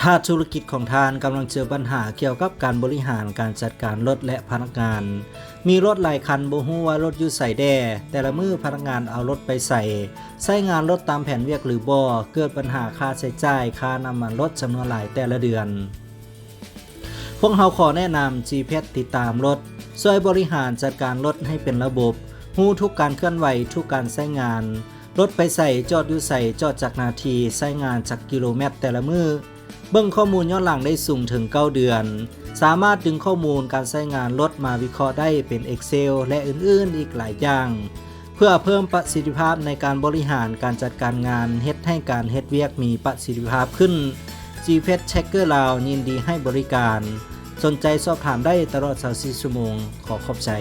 ຖ້າທຸລະກິດຂອງທ່ານກຳລັງເຈີບັນຫາກ່ຽວກັບການບໍລິຫານການຈັດການລົດ ແລະ ພະນັກງານ, ມີລົດຫຼາຍຄັນບໍ່ຮູ້ວ່າລົດຢູ່ໃສແດ່, ແຕ່ລະມື້ພະນັກງານເອົາລົດໄປໃສ, ໃຊ້ງານລົດຕາມແຜນວຽກຫຼືບໍ່, ເກີດບັນຫາຄ່າໃຊ້ຈ່າຍ, ຄ່ານ້ຳມັນລົດຈຳນວນຫຼາຍແຕ່ລະເດືອນ. ພວກເຮົາຂໍແນະນຳ G-Pad ຕິດຕາມລົດ, ຊ່ວຍບໍລິຫານຈັດການລົດໃຫ້ເປັນລະບົບ, ຮູ້ທຸກການເຄື່ອນໄຫວ, ທຸກການໃຊ້ງານ, ລົດໄປໃສ, ຈອດຢູ່ໃສ, ຈອດຈັກນາທີ, ໃຊ້ງານຈັກກິໂລແມັດແຕ່ລະມື້, ເບິ່ງຂໍ້ມູນຍ້ອນຫຼັງໄດ້ສູງເຖິງເກົ້າເດືອນ, ສາມາດດຶງຂໍ້ມູນການໃຊ້ງານລົດມາວິເຄາະໄດ້ເປັນ Excel ແລະ ອື່ນໆອີກຫຼາຍຢ່າງ, ເພື່ອເພີ່ມປະສິດທິພາບໃນການບໍລິຫານການຈັດການງານ, ເຮັດໃຫ້ການເຮັດວຽກມີປະສິດທິພາບຂຶ້ນ. G-Pad Tracker ລາວ ຍິນດີໃຫ້ບໍລິການ. ສົນໃຈສອບຖາມໄດ້ຕະຫຼອດຊາວສີ່ຊົ່ວໂມງ. ຂໍຂອບໃຈ.